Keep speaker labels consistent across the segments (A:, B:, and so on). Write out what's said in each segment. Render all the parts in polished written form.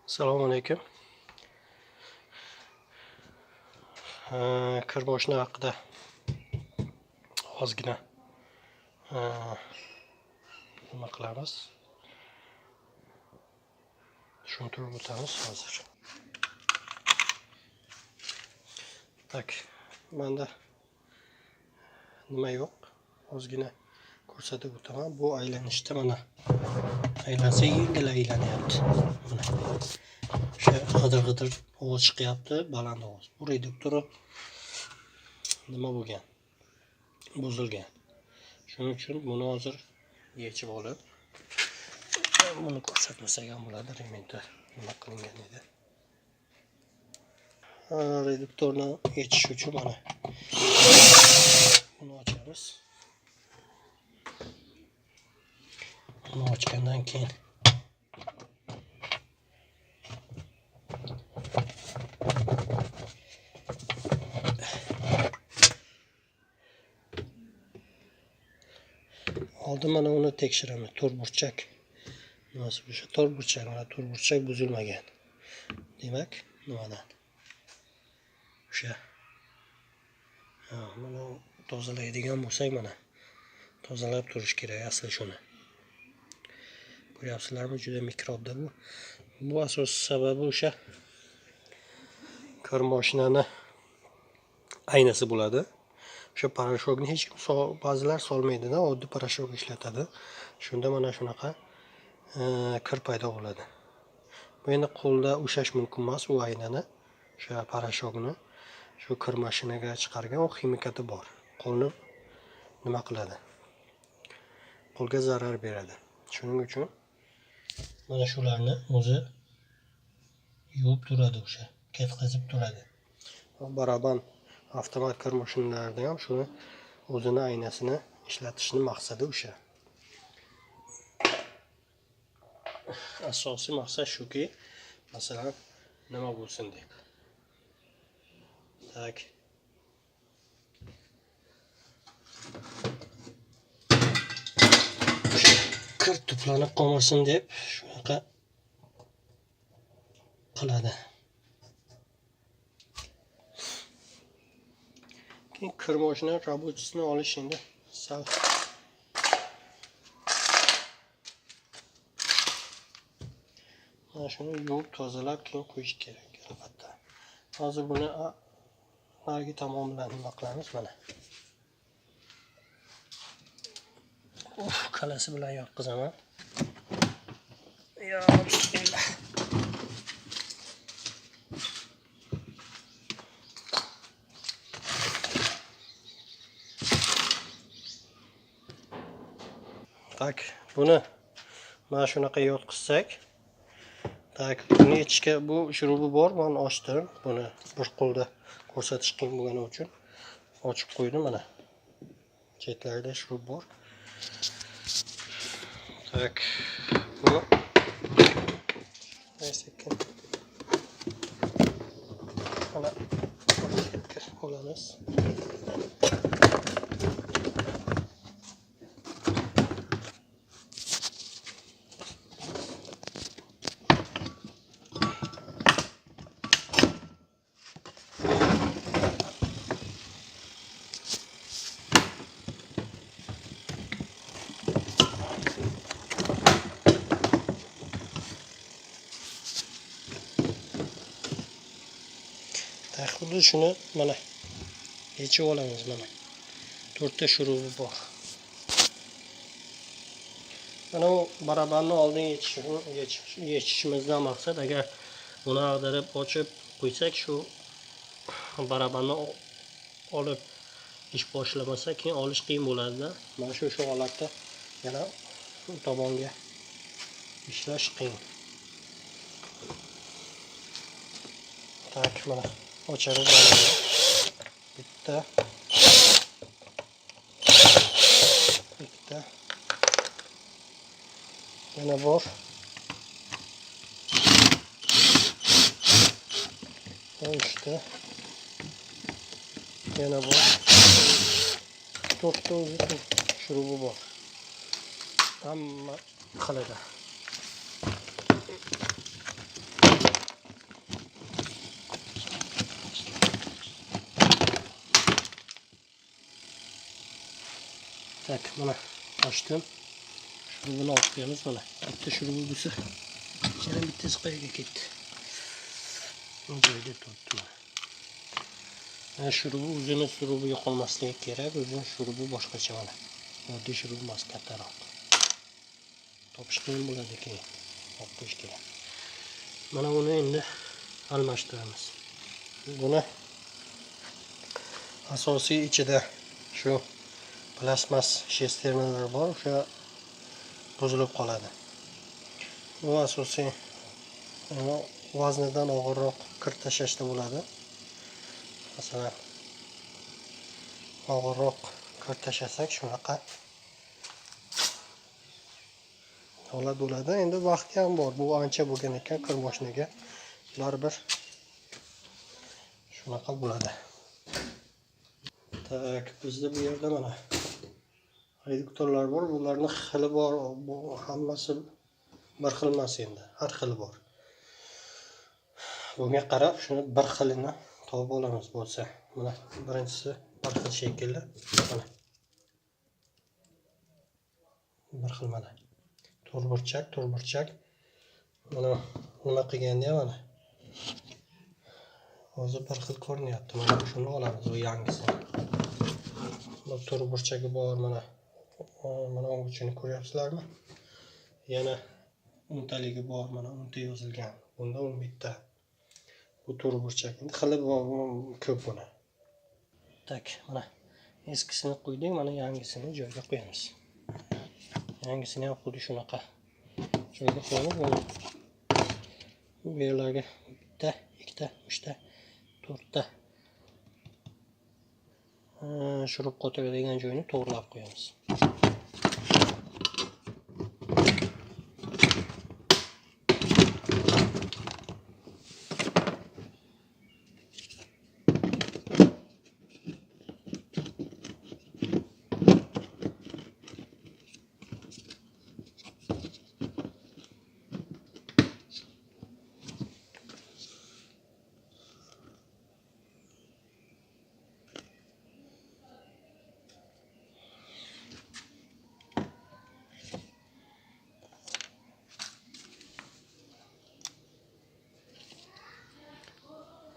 A: Assalomu alaykum. Kir moshina haqida ozgina nima qilamiz? Tushuntirib o'tamiz hozir. Tak, menda nima yo'q. Ozgina ko'rsatib o'taman. Bu aylanishda mana aylansa yengil aylanyapti. Mana o'sha g'idir-g'idir ovoz chiqyapti, baland ovoz. Bu reduktori nima bo'lgan? Buzilgan. Shuning uchun buni hozir yechib olib, buni ko'rsatmasak ham bo'ladi, rementa nima qilingan edi. Reduktorni yechish uchun mana buni ochamiz. Buni ochgandan keyin oldin mana uni tekshiraman. To'rtburchak nimasi o'sha to'rtburchak, mana to'rtburchak buzilmagan. Demak, nimadan? O'sha mana tozalaydigan bo'lsak, mana tozalab turish kerak asli shuni. Ko'ryapsizlarmi, juda mikrobda bu. Bu asosiy sababi o'sha kir mashinani aynasi bo'ladi. O'sha parashokni hech kim ba'zilar solmaydida, oddiy parashok ishlatadi. Shunda mana shunaqa kir paydo bo'ladi. Bu endi qo'lda ushlash mumkin emas u aynani, o'sha parashokni shu kir mashinaga chiqargan u ximikati bor. Qo'lni nima qiladi? Qo'lga zarar beradi. Shuning uchun mana shularni o'zi yuvib turadi, o'sha ketqazib turadi. Baraban avtomat kir mashinalarida ham shuni o'zini aynasini ishlatishning maqsadi o'sha. Asosiy maqsad shuki, masalan, nima bo'lsin deb. Tak. Kir to'planib qolmasin deb shunaqa qiladi. Keyin kir mashina rabochisini olish endi sal mana shuni yuvib tozalab keyin qo'yish kerak albatta. Hozir buni narigi tomon bilan nima qilamiz mana. Uf, kalasi bilan yotqizaman. Ya bismillah. Tak, buni mana shunaqa yotqizsak, tak, buni yechishga bu shurubi bor, men ochdim. Buni bir qo'lda ko'rsatish qiyin bo'lgani uchun ochib qo'ydim mana. Chetlarida shurub bor. Tak, bu sekin mana olamiz. Xuddi shuni mana yechib olamiz mana. To'rtta shurubi bor. Mana bu barabanni oldin yechishimizdan maqsad, agar buni ag'darib ochib qo'ysak, shu barabanni olib ish boshlamasak, keyin olish qiyin bo'ladi-da. Mana shu holatda yana u tomonga ishlash qiyin. Tak, mana ochamiz. Bitta, ikkita, yana bor. Uchta, yana bor. To'rtta o'zi shurubi bor. Hamma xilida. Так, mana ochdim. Shurubini olib qo'yamiz mana. Bitta shurubi bo'lsa, yana bittasi qayerga ketdi? Bu joyda turibdi mana. Mana shurubi o'zini shurubi yo'qolmasligi kerak, o'zini shurubi boshqacha mana. Oddiy shurubi emas, kattaroq. Topish qiyin bo'ladi keyin. Olib qo'yish kerak. Mana buni endi almashtiramiz. Buni asosiy ichida shu plastmas shesternalar bor, o'sha buzilib qoladi. Bu asosiy vaznidan og'irroq kir tashlashda bo'ladi. Masalan, og'irroq kir tashlasak shunaqa holat bo'ladi. Endi vaqti ham bor. Bu ancha bo'lgan ekan kir mashinaga. Baribir shunaqa bo'ladi. Так, bizda bu yerda mana reduktorlar bor. Bularni xili bor. Bu hammasi bir xil emas endi. Har xili bor. Bunga qarab shuni bir xilini topib olamiz bo'lsa. Mana birinchisi bir xil shekilli. Mana. Bir xil mana. To'rtburchak, to'rtburchak. Mana nima qilganda ham mana. Hozir bir xil ko'rinyapti. Mana shuni olamiz, bu yangisini. Bu to'rtburchagi bor mana. Mana uchini ko'ryapsizlarmi? Yana o'ntaligi bor, mana o'nta yozilgan. Bunda 11 ta. Bu to'rtburchak. Endi xili bor, ko'p buni. Так, mana eskisini qo'ydik, mana yangisini joyiga qo'yamiz. Yangisini ham xuddi shunaqa joyiga qo'yamiz. Mana bu yerlarga bitta, ikkita, uchta, to'rtta shurub qotiradigan joyini to'g'rilab qo'yamiz.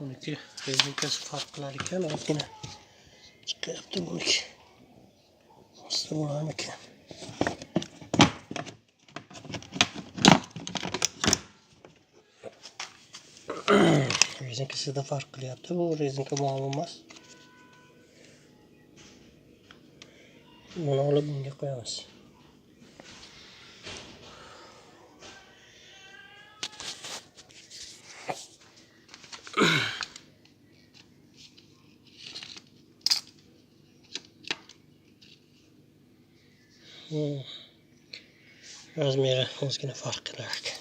A: Buniki rezinkasi farq qilar ekan, ozgina chiqyapti buniki. Osti bo'larmikan? Rezinkasida farq qilyapti. Bu rezinka muammo emas. Buni olib bunga qo'yamiz. Razmeri ozgina farq qilar ekan.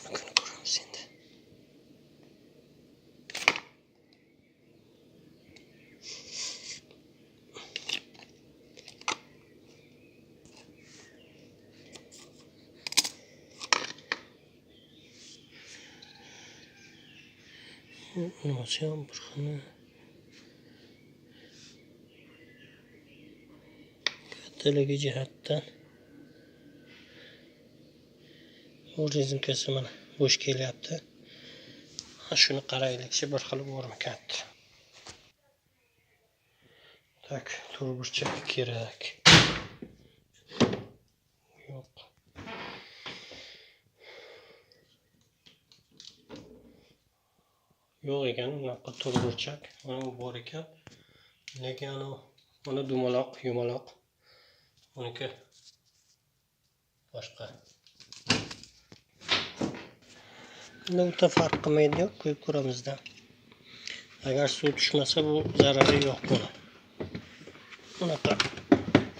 A: Buni ko'ramiz endi. Nimasi ham bir xil. Kattaligi jihatdan bu rezinkasi mana bo'sh kelyapti. Ha, shuni qaraylikchi, bir xil bormikan. Так, to'rtburchak kerak. Yo'q. Yo'q ekan, unaqa to'rtburchak. Mana bu bor ekan. Lekin uni dumaloq, yumaloq. Uniki boshqa. Bunda o'ta farq qilmaydi, yo'q, qo'yib ko'ramizda. Agar suv tushmasa bu zarari yo'q buni. Unaqa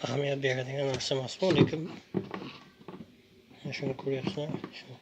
A: ahamiyat beradigan narsa emas bu, lekin shuni ko'ryapsizlar, shuni.